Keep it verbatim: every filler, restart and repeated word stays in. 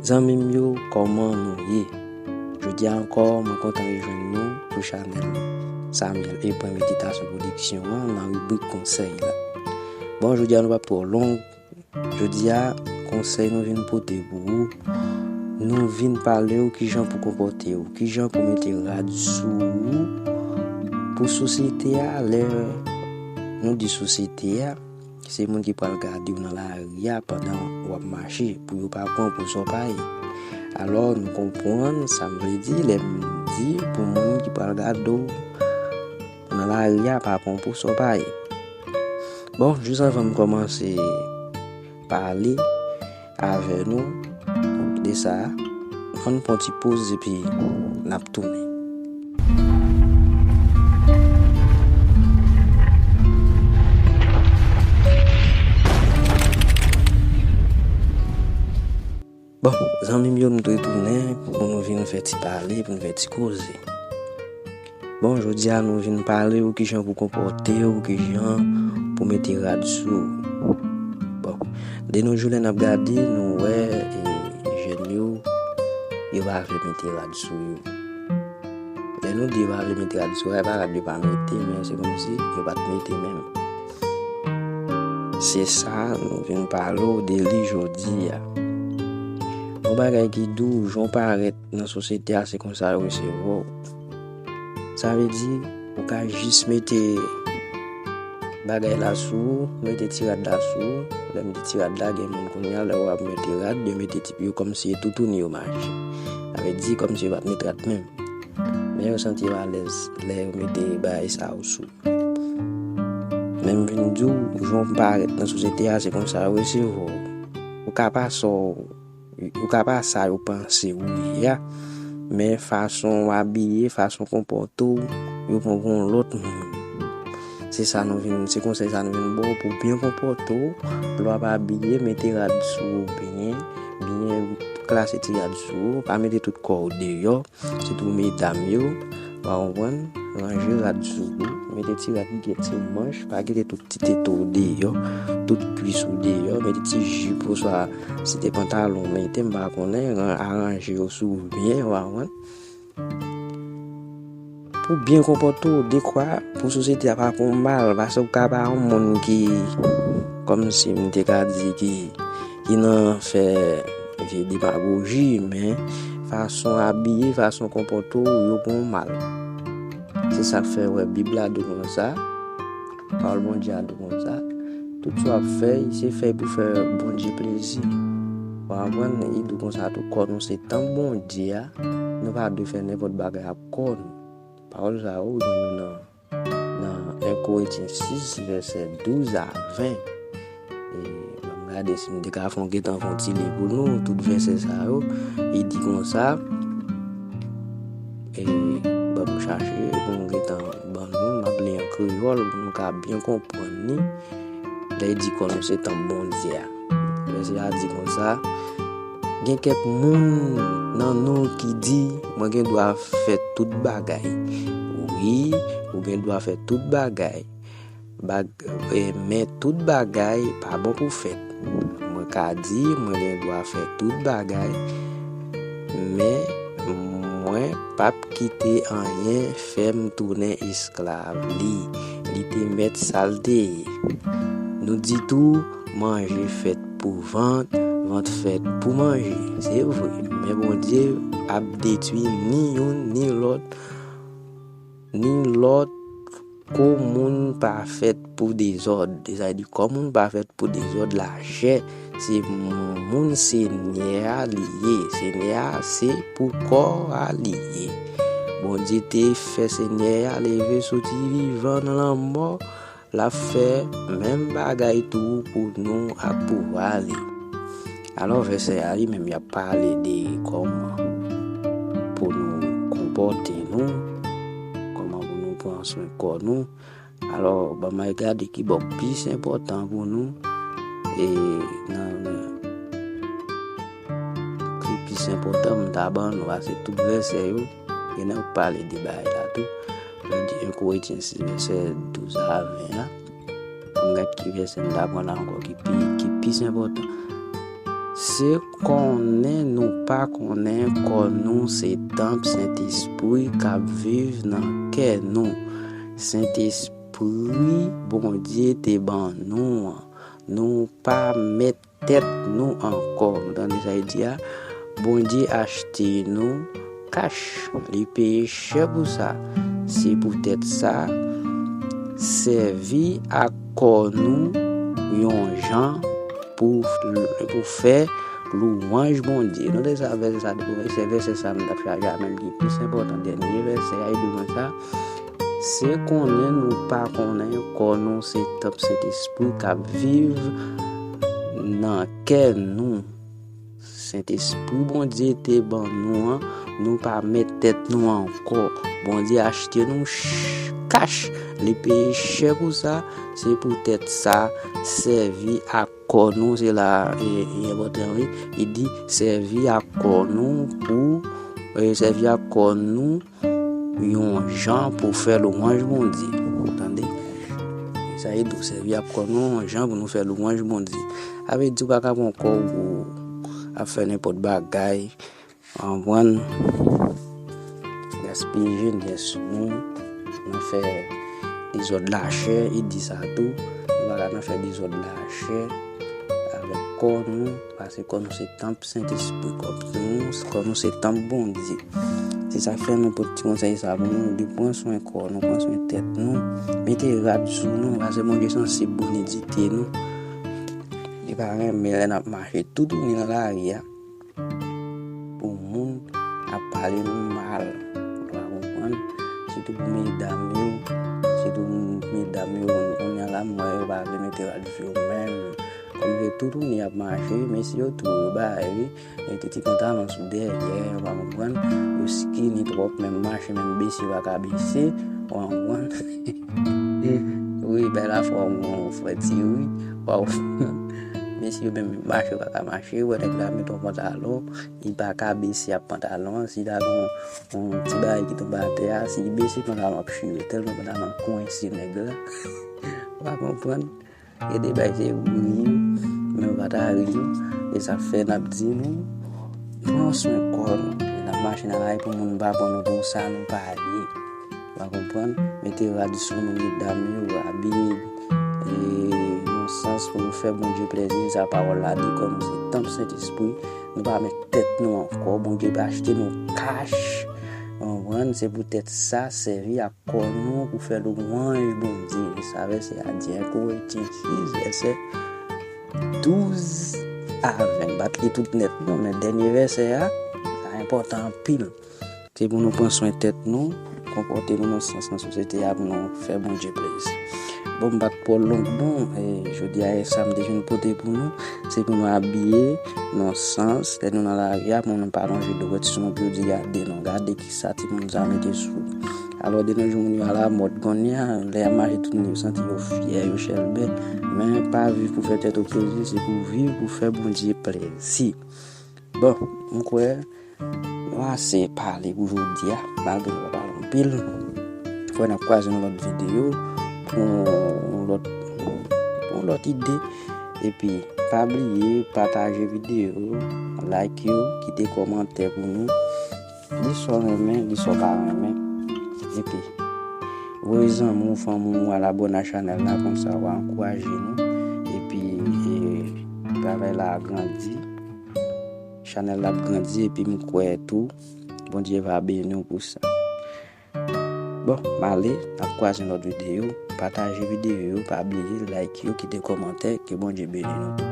Zanmi m yo, kòman nou ye? Jodi a ankò, mwen kontan rejwenn nou sou chanèl Samuel Epwen Meditasyon Pwodiksyon an nan ribrik konsèy la. Bon, jodi a nou p ap twò long. Jodi a, konsèy nou vin pote pou ou. Nou vin pale w kijan pou konpòte w, kijan pou mete rad sou ou pou sosyete a, lè nou di sosyete a, se moun ki pral gade w nan lari a pandan w ap mache, pou yo pa pran w pou sa w pa ye. Alò, nou konprann sa m vle di lè m di pou moun ki pral gade w nan lari a pa pran w pou sa w pa ye. Bon, jis anvan m kòmanse pale avè nou de sa, ann pran ti poz epi n ap tounen. Bon, zanmi m yo, m retounen pou nou vin fè ti pale, pou nou fè ti koze. Bon, jodi a nou vin pale w kijan pou konpòte w, kijan pou mete rad sou ou. Bon, de nos jours, lè n ap gade, nou wè, e, jèn yo, yo pa vle mete rad sou yo. Lè nou di yo pa vle mete rad sou yo, e pa rad yo pa mete, men se kòmsi yo pa t mete menm. Se sa nou vin pale w de li jodi a. Yon bagay ki di w, jan w parèt nan sosyete a, se konsa yo resevwa w. Sa vle di, ou ka jis mete bagay la sou ou, mete ti rad la sou ou. Lè m di ti rad la, gen moun kounye a, lè w ap mete rad, yo mete ti pye yo kòmsi e toutouni yo mache. Sa vle di, kòmsi yo pa t met rad menm. Men yo santi yo alèz lè yo mete bagay sa yo sou. Men m vin di w, jan w parèt nan sosyete a, se konsa yo resevwa w. Ou ka pa sa w, ou ka pa sa yo panse ou ye a, men fason w abiye, fason w konpòte w, yo pran w pou yon lòt moun. Se sa nou vin, se konsèy sa nou vin ba w pou byen konpòte w, lè w ap abiye, mete rad sou ou byen, byen klase ti rad sou ou, pa mete tout kò w deyò. Sitou medam yo, w a konprann, ranje rad sou ou, mete ti rad ki gen ti manch, pa kite tout ti tete w deyò, tout kwis ou deyò, mete ti jip oswa si te pantalon w mete, m pa konnen, ran-, aranje yo sou ou byen, w a konprann. Pou byen konpòte w, dekwa pou sosyete a pa pran w mal, paske w ka pa yon moun ki kòmsi m te ka di ki, ki nan fè vye demagoji, men fason abiye, fason konpòte w, yo pran w mal. Se sa k fè, wè, Bib la di w konsa, pawòl Bondye a di w konsa, tout sa w ap fè, se fè pou fè Bondye plezi. W a konprann, li di w konsa tou, kò nou se tanp Bondye a, nou pa dwe fè nenpòt bagay ak kò nou. Pawòl sa yo, ou jwenn yo nan, nan en Korentyen sis, vèsè douz a ven. E, ban m gade si m te ka fè yon gentan fè yon ti li pou nou, tout vèsè sa yo. Li di konsa, e, ban m chache pou m gentan ban nou, m ap li an kreyòl pou nou ka byen konprann li. Lè li di kò nou se tanp Bondye a. Vèsè a di konsa, gen kèk moun nan nou ki di, mwen gen dwa fè tout bagay. Wi, ou gen dwa fè tout bagay. Bag-, e, men tout bagay pa bon pou fèt. Mwen ka di, mwen gen dwa fè tout bagay, men mwen p ap kite anyen fè m tounen esklav li. Li te mèt sa l te ye. Nou di tou, manje fèt pou vant, vant fèt pou manje. Se vre, men Bondye ap detwi ni youn ni lòt, ni lòt. Kò moun pa fèt pou dezòd. Sa vle di, kò moun pa fèt pou dezòd, lachè. Se moun Senyè a li ye. Senyè a se pou kò a li ye. Bondye te fè Senyè a leve soti vivan nan lanmò. L ap fè menm bagay tou pou nou ak pouvwa li. Alò, vèsè a li menm, y ap pale de kòman pou nou konpòte nou, kòman pou nou pran swen kò nou. Alò, ban m al gade ki bò k plis enpòtan pou nou, e nan, nan, ki plis enpòtan m ta ban nou, paske tout vèsè yo, gen nan yo pale de bagay la tou. Jan di en Korentyen sis, vèsè douz a ven an. Ann gad ki vèsè m ta pran la ankò ki pi, ki plis enpòtan. Se konnen nou pa konnen kò nou se tanp Sentespri k ap viv nan kè nou. Sentespri Bondye te ban nou an. Nou pa mèt tèt nou ankò. Nou tande sa l di a? Bondye achte nou kach. Li peye chè pou sa. Se poutèt sa, sèvi ak kò nou yon jan pou, pou fè lwanj Bondye. Nou te sa vèsè sa depi se vèsè sa m t ap chache a, men l ki plis enpòtan, dènye vèsè a, e devan sa, se konnen nou pa konnen kò nou se tanp Sentespri k ap viv nan kè nou. Sentespri Bondye te ban nou an, nou pa mèt tèt nou ankò. Bondye achte nou ch-, kach. Li peye chè pou sa. Se poutèt sa, sèvi ak kò nou, se la, e, e enpòtan, wi. Li di, sèvi ak kò nou pou, e, sèvi ak kò nou yon jan pou fè lwanj Bondye. Tande? Sa e tou, sèvi ak kò nou yon jan pou nou fè lwanj Bondye. Sa vle di w pa ka pran kò w pou ap fè nenpòt bagay. Konprann? Gaspiye jenès nou nan fè dezòd lachè, e di sa tou. Nou pa ka nan fè dezòd lachè avèk kò nou, paske kò nou se tanp Sentespri, kò nou, kò nou se tanp Bondye. Se sa k fè nou pote ti konsèy sa pou nou, de pran swen kò nou, pran swen tèt nou, mete rad sou nou, paske Bondye sansib pou nidite nou. Li pa renmen lè n ap mache toutouni nan lari a pou moun ap pale nou mal. Ou pa konprann? Sitou pou medam yo, sitou medam yo, kounye a la, m wè yo pa vle mete rad sou yo menm. Kòm se toutouni y ap mache, mesye yo tou yo bay, wi. Mete ti pantalon sou dèyè, ou pa konprann? Yo skinny twòp, menm mache, menm bese, yo pa ka bese, ou pa konprann? Wi, bèl afè w, mon frè Ti Wi, ou pa konprann? Mesye yo menm mache, yo pa ka mache, ou wè nèg la mete yon pantalon, li pa ka bese ap pantalon an, si ta gen yon, yon ti bagay ki tonbe atè a, si li bese pantalon ap chire, tèlman pantalon an kwense nèg la, ou pa konprann? Gen de bagay se ri, men yo pa ta ri, e sa fè n ap di nou, pran swen kò nou. N ap mache nan lari pou moun pa pran nou pou sa nou pa ye. Ou pa konprann? Mete rad sou nou, medam yo, abiye, e, nan sans pou nou fè Bondye plezi, sa pawòl la di, kò nou se tanp Sentespri, nou pa mèt tèt nou ankò, Bondye achte nou kach, ou konprann? Se poutèt sa, sèvi ak kò nou pou fè lwanj Bondye. E sa vèsè a di, en Korentyen sis, vèsè douz a ven. M pa t li tout nèt non, men dènye vèsè a, sa enpòtan anpil. Se pou nou pran swen tèt nou, konpòte nou nan sans nan sosyete a pou nou fè Bondye plezi. Bon, m pa t twò long non, e, jodi a, e sa m te vin pote pou nou, se pou nou abiye nan sans, lè nou nan lari a, pou nou pa lonje dwèt sou nou, pou yo di gade nou, gade kisa timoun sa mete sou li. Alò, de nos jours, moun yo alamòd kounye a, lè y ap mache toutouni yo santi yo fyè, yo chèlbè. Men pa viv pou fè tèt ou plezi, se pou viv pou fè Bondye plezi. Bon, m kwè nou ase pale pou jodi a, malgre nou pa pale anpil. M kwè n ap kwaze yon lòt videyo pou yon lòt, pou yon lòt ide. Epi, pa bliye pataje videyo, like yo, kite kòmantè pou nou. Di sa w renmen, di sa w pa renmen. Epi, voye zanmi w, fanmi w al abòne a chanèl la, konsa w a ankouraje nou. Epi, e, travay la ap grandi. Chanèl la ap grandi, epi m kwè tou, Bondye va beni w pou sa. Bon, m ale, n ap kwaze yon lòt videyo. Pataje videyo yo, pa bliye like yo, kite kòmantè, ke Bondye beni nou tout.